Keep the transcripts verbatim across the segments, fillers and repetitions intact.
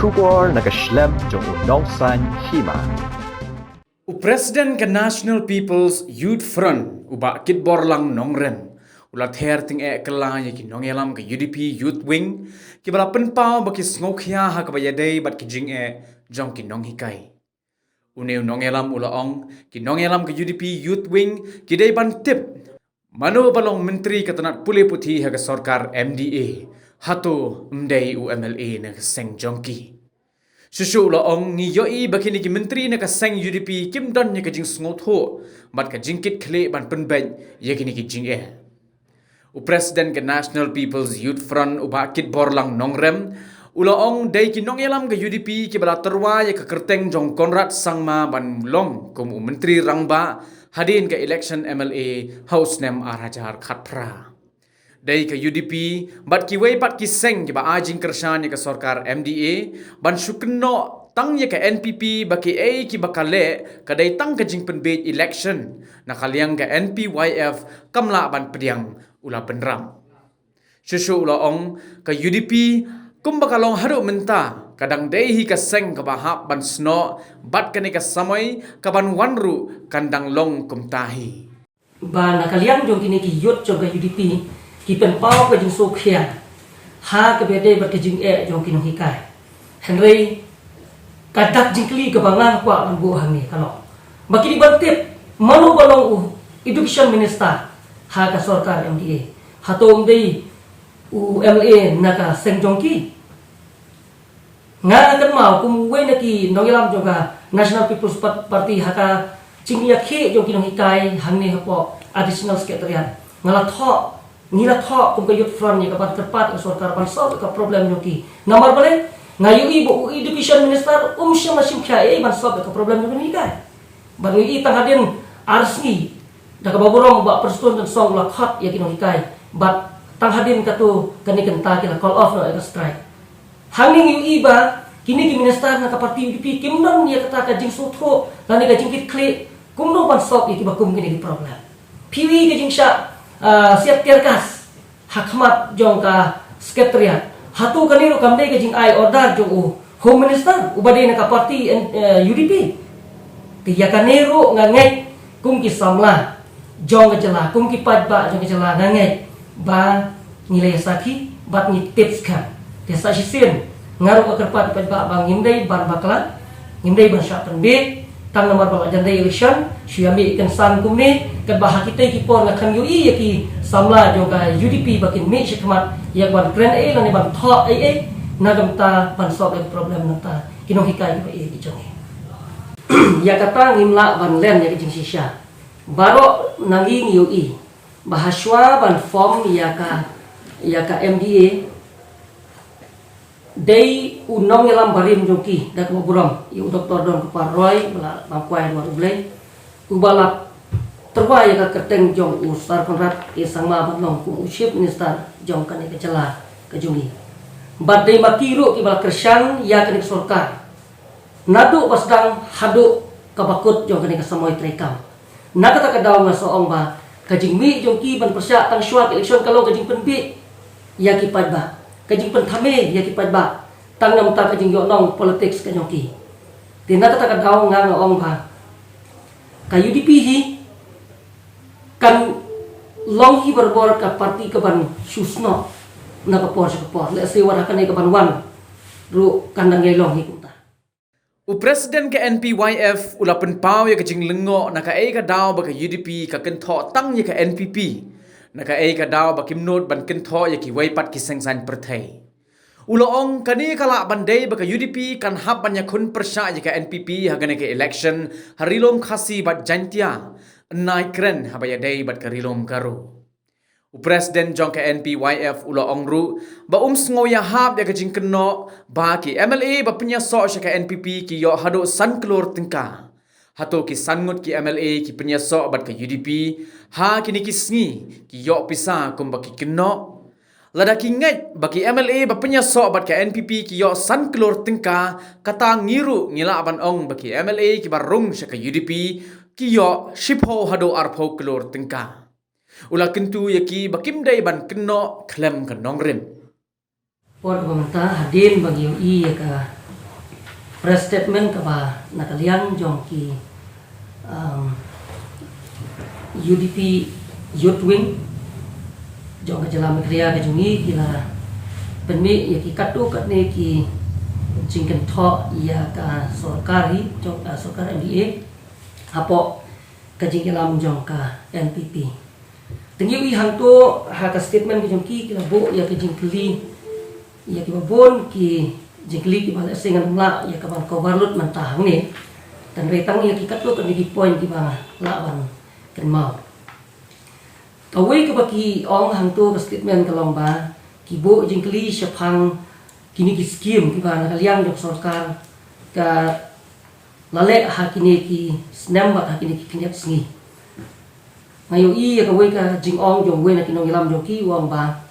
Khubor na ka shlem jong u Nongsaiñ Hima. U President ka National People's Youth Front, u Bah Kitborlang Nongrem, u la ther tyngeh kylla ïa ki nongïalam ka U D P Youth Wing, kiba la pynpaw ba ki sngewkhia ha kaba ïadei bad ki jingeh jong ki nonghikai. Une u nongïalam u la ong, ki nongïalam ka U D P Youth Wing ki dei ban tip mano ba long myntri ka tnat pule puthi ha ka sorkar M D A, hato ym dei u M L A na ka seng jong ki. Shuh shuh u la ong, ngi ïohi ba kine ki myntri na ka seng U D P kim don ïa ka jingsngewthuh bad ka jingkitkhlieh ban pynbeit ïa kine ki jingeh. U President ka National People's Youth Front, u Bah Kitborlang Nongrem, u la ong dei ki nongïalam ka U D P kiba la tyrwa ïa ka kyrteng jong Conrad Sangma ban long kum u Myntri Rangbah hadien ka election M L A ha u snem ar hajar khatphra. Dei ka U D P bad kiwei pat ki seng kiba ai jingkyrshan ïa ka sorkar M D A ban shu kynnoh tang ïa ka N P P ba kiei kiba ka leh ka dei tang ka jingpynbiej election, na ka liang ka N P Y F kam lah ban pdiang, u la bynrap. Shuh shuh u la ong, ka U D P kumba ka long haduh mynta ka dang dei hi ka seng kaba hap ban snoh, bad kane ka samoi kaban wan ruh kan dang long kumta hi. Ba na ka liang jong kine ki youth jong ka U D P ki pynpaw ka jingsngewkhia ha kaba ïadei bad ka jingeh jong ki nonghikai. Hynrei ka dak jingkylli kaba nga kwah ban buh hangne ka long ba ki dei ban tip mano ba long u Education Minister ha ka sorkar M D A. Hato ym dei u M L A na ka seng jong ki? Nga kynmaw kum uwei na ki nongïalam jong ka National People's Par- Party ha ka jingïakhih jong ki nonghikai hangne hapoh Additional Secretariat, nga la thoh, ngi la thoh kum ka Youth Front ïa ka ban kyrpad ïa ka sorkar ban solve ïa ka problem jong ki. Namar balei? Nga ïohi ba u Education Minister um shym la shim khia ei ban solve ïa ka problem jong ki nonghikai. Bad ngi ïohi tang hadien ar sngi da kaba burom u Bah Prestone Tynsong u la khot ïa ki nonghikai bad tang hadien katto katne kynta ki la call off noh ïa ka strike. Hangne ngi ïohi ba kine ki minister na ka party U D P kim don ïa kata ka jingsngewthuh lane ka jingkitkhlieh kumno ban solve ïa kiba kum kine ki problem. Phi ïohi ka jingshah, ah, siat tear gas ha khmat jong ka Secretariat. Hato kane ruh kam dei ka jingai order jong u Home Minister uba dei na ka party, eh, U D P? Te ïa kane ruh nga ngeit kum ki samla jong ka jylla, kum ki paidbah jong ka jylla, nga ngeit ba ngi la ïa sakhi bad ngi tip skhem. Te sa shisien nga ruh nga kyrpad ïa ki paidbah ba ngim dei ban bakla, ngim dei ban shah pynbiej. Tang namar ba la jan dei election shu ïa mih kynsan kumne, katba ha kitei ki por nga khlem ïohi ïa ki samla jong ka U D P ba kin mih shakhmat ïa ka ban kren ei lane ban thoh ei ei na ka bynta ban solve ïa ka problem na ka bynta ki nonghikai kiba ïeit ki jong ngi. Ïa kata ngim lah ban len ïa ka jingshisha. Baroh na ngi ngi ïohi ba hashwa ban form ïa ka, ïa ka M D A, dei u nongïalam barim jong ki da kaba burom, ïa u Doktor Donkupar Roy, ba la bam kwai Dwar U Blei, uba la tyrwa ïa ka kyrteng jong u Sir Conrad A Sangma ban long kum u Chief Minister jong kane ka jylla ka jong ngi. Bad dei ma ki ruh kiba la kyrshan ïa kane ka sorkar naduh ba sdang haduh kaba kut jong kane ka samoi treikam. Na kata ka daw nga sa ong ba ka jingmih jong ki ban pyrshah tang shuwa ka election ka long ka jingpynbiej ïa ki paidbah, ka jingpynthame ïa ki paidbah tang namar ka jingïohnong politics ka jong ki. Te na kata ka daw nga nga ong ba ka U D P hi kan long hi barabor ka party kaban shu snoh na ka por sha ka por. Lehse wat ha kane kaban wan ruh kan dang ïai long hi kumta. U President ka N P Y F u la pynpaw ïa ka jinglyngngoh na kaei ka daw ba ka U D P ka kynthoh tang ïa ka N P P, na kaei ka daw ba kim nud ban kynthoh ïa kiwei pat ki seng saiñ pyrthei. U la ong kane ka lah ban dei ba ka U D P kan hap ban ïakhun pyrshah ïa ka N P P ha kane ka election ha Ri-lum Khasi bad Jaiñtia, yn nai kren haba ïadei bad ka Ri-lum Garo. U President jong ka N P Y F u la ong ruh ba um sngew ïahap ïa ka jingkynnoh ba ki M L A ba pynïasoh sha ka N P P ki ïoh haduh san klur tyngka. Hato ki san ngut ki M L A ki pynïasoh bad ka U D P ha kine ki sngi ki ïoh pisa kumba ki kynnoh? Lada ki ngeit ba ki M L A ba pynïasoh bad ka N P P ki ïoh san klur tyngka, kata ngi ruh ngi lah ban ong ba ki M L A kiba rung sha ka U D P ki ïoh shiphew haduh arphew klur tyngka. U la kyntu ïa ki ba kim dei ban kynnoh khlem ka nongrim. Por kaba mynta hadien ba ngi ïohi ïa ka press statement kaba na ka liang jong ki um, U D P Youth Wing jong ka jylla Meghalaya ka jong ngi ki la pynmih ïa ki katto katne ki jingkynthoh ïa ka sorkar hi jong ka sorkar M D A hapoh ka jingïalam jong ka N P P. Te ngi ïohi hangto ha ka statement ka jong ki ki la buh ïa ka jingkylli ïa kiba bun ki jingkylli kiba lehse ngan ym lah ïa ka ban cover lut mynta hangne. Tang re tang ïa ki katto katne ki point kiba nga lah ban kynmaw. Kawei kaba ki ong hangto ka statement ka long ba ki buh jingkylli shaphang kine ki skim kiba na ka liang jong sorkar ka la leh ha kine ki snem bad ha kine ki khyndiat sngi. Nga ïohi ïa kawei ka jingong jong uwei na ki nongïalam jong ki u ong ba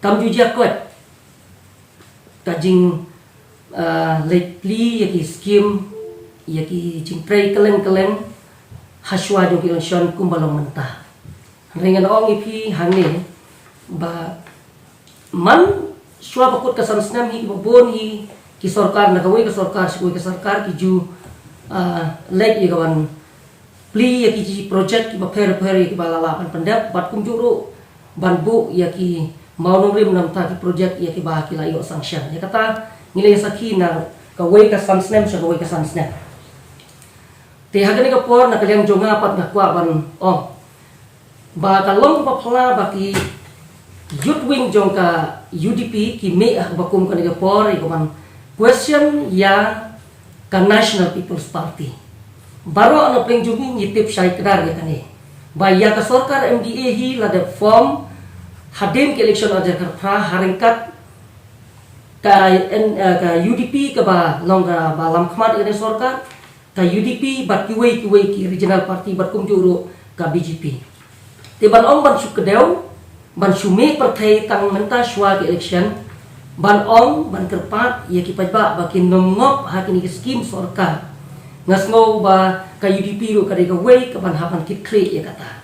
kam ju jia kot ka jing uh, leit plie ïa ki skim ïa ki jingtrei kylleng kylleng ha shuwa jong ki election kumba long mynta. Hynrei ngan ong ïa phi hangne ba man shuwa ba kut ka san snem hi kiba bun hi ki sorkar na kawei ka sorkar sha kawei ka sorkar ki ju uh, leit ïa ka ban plie ïa ki project kiba pher pher ïa kiba la lah ban pyndep bad kumjuh ruh ban buh ïa ki mawnongrim namar ki project ïa kiba ki la ïoh sanction. Ïa kata ngi la ïa sakhi na kawei ka san snem sha kawei ka san snem. Te ha kane ka por na ka liang jong nga pat nga kwah ban ong ba ka long kaba phylla ba ki youth wing jong ka U D P ki mih ha kaba kum kane ka por ïa ka ban question ïa ka National People's Party. Baroh na pdeng jong ngi ngi tip shai kdar ïa kane ba ïa ka sorkar M D A hi la dep form hadien ka election ar hajar khatphra ha ryngkat ka, N- eh, ka U D P kaba long kaba lam khmat ïa kane sorkar, ka U D P bad kiwei kiwei ki regional party bad kumjuh ruh ka B J P. Te ban ong ban shu kdew ban shu mih pyrthei tang mynta shuwa ki election ban ong ban kyrpad ïa ki paidbah ba kin nym ngop ha kine ki skim sorkar. Nga sngew ba ka U D P ruh ka dei kawei kaban hap ban kit khlieh ïa kata.